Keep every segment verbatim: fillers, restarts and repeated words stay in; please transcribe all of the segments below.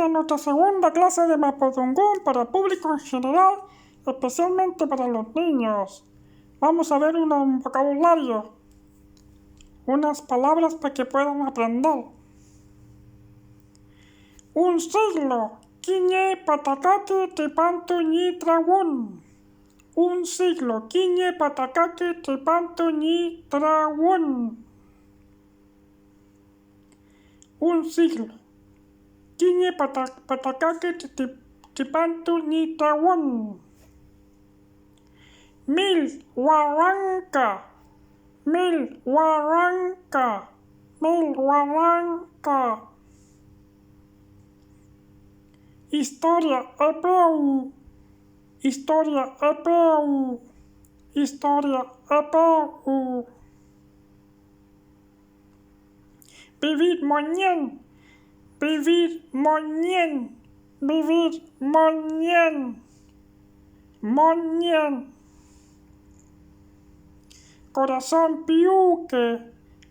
En nuestra segunda clase de mapudungun para público en general, especialmente para los niños, vamos a ver un vocabulario, unas palabras para que puedan aprender. Un siglo, kiñe pataka ke tripantu ñi trawün. Un siglo, kiñe pataka ke tripantu ñi trawün. Un siglo, kiñe pata-, pataka ke tri-, tri-, tripantu ñi trawün. Mil warangka, mil warangka, mil warangka. Historia epew, historia epew, historia epew. Vivir mongen, vivir mongen, vivir mongen, mongen. Corazón piwke,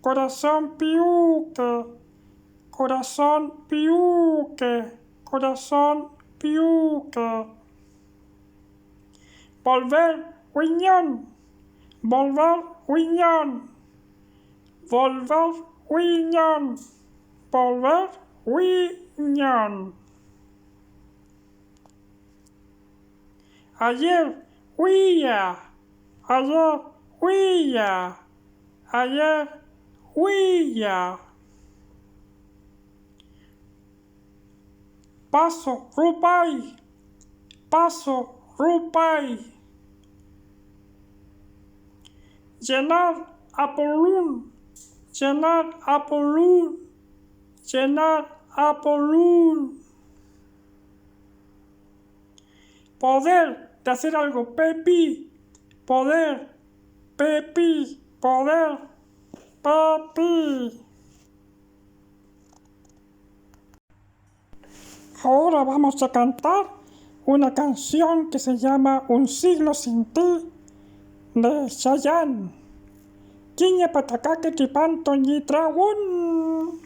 corazón piwke, corazón piwke, corazón piwke. Volver, wiñon, volver, wiñon, volver, wiñon, volver, wiñon. Ayer, wiya, ayer, wiya, ayer, wiya. Paso, rupay, paso, rupay. Llenar, apolun, llenar, apolun, llenar, apolun. Poder de hacer algo, pepi, poder, pepi, poder, pepi. Ahora vamos a cantar una canción que se llama Un siglo sin ti de Chayanne. Kiñe pataka ke tripantu ñi trawün.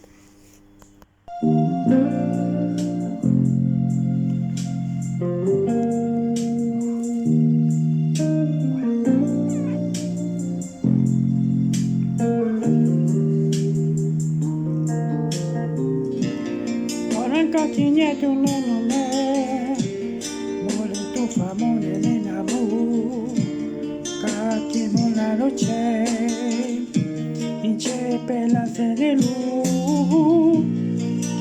Oranka kiñe tulen rume, muli tüfa mülelen amu, ka kimün la noche, iñche peladenelu,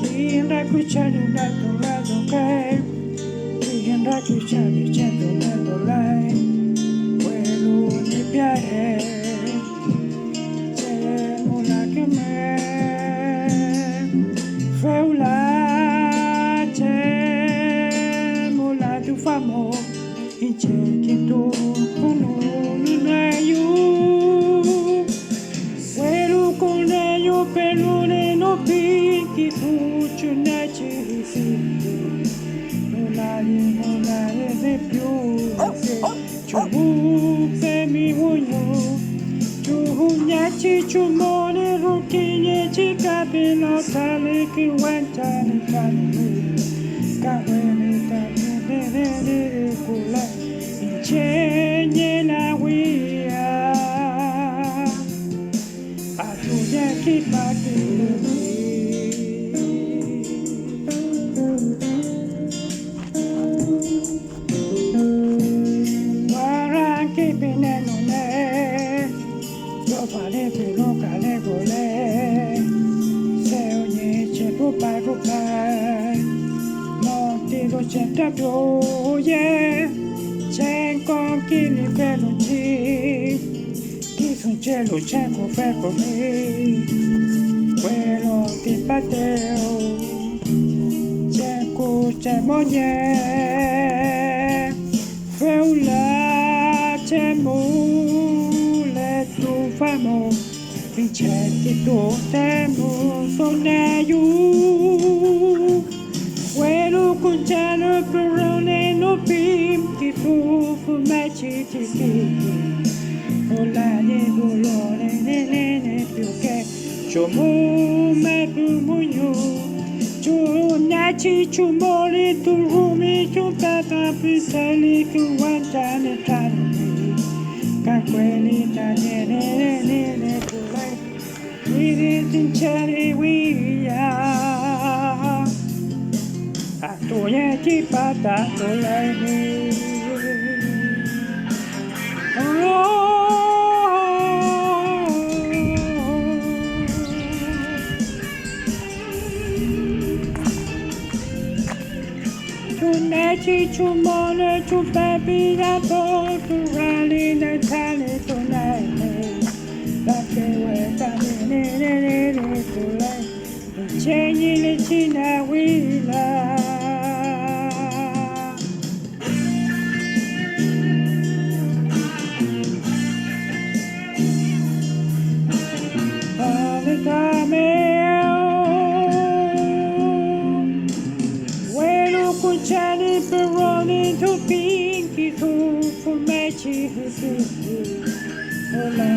kinra kuchari la tuladoke, kinra kuchari chentuledolay, welu ñi piael. Chem wüla küme, fewla chem wüla tüfa mo, iñche kintukünunieyu. Welu koneyu pelunenu pin kisu chumngechi isin, wülali, wülali de piu. Chumu pemi wuñu, chumngechi chumone rukiñechi ka pino tali kiwentani kanu, ka weni tani neneni kula iñche ñi lawia. Atuye kipakilumi. Warangki pinen rume, yofali pilukale kule, dew ñi chepupay rupay, montilu chem tratuye, chem kongkili peluchi. Kisu chelu chem kufekumi, welu ti patew chem kuche mongen, fewla chem mule tüfa mo, iñche ti tuten musoneyu. Welu kunchanu pürone no pim kisu fumechi chiki. Hola, llegó lo, ne, ne, ne, ne, piuke. Chomo me tu muño. Chunachi chumoli turumi chutata piseli chuwanta netrarumi. Kakweli ta nene nene nene tulay. Wiri tincheri wiya. Atuye chipata tulaymi. Oh. Chunachi chumole chupepi dato turali netali tunai. Dakewe tami nene nene tulai. Cheñi lechi na wila. Alekame, welu kuchani peroni tu pinki tu fumechi hutu. Hola,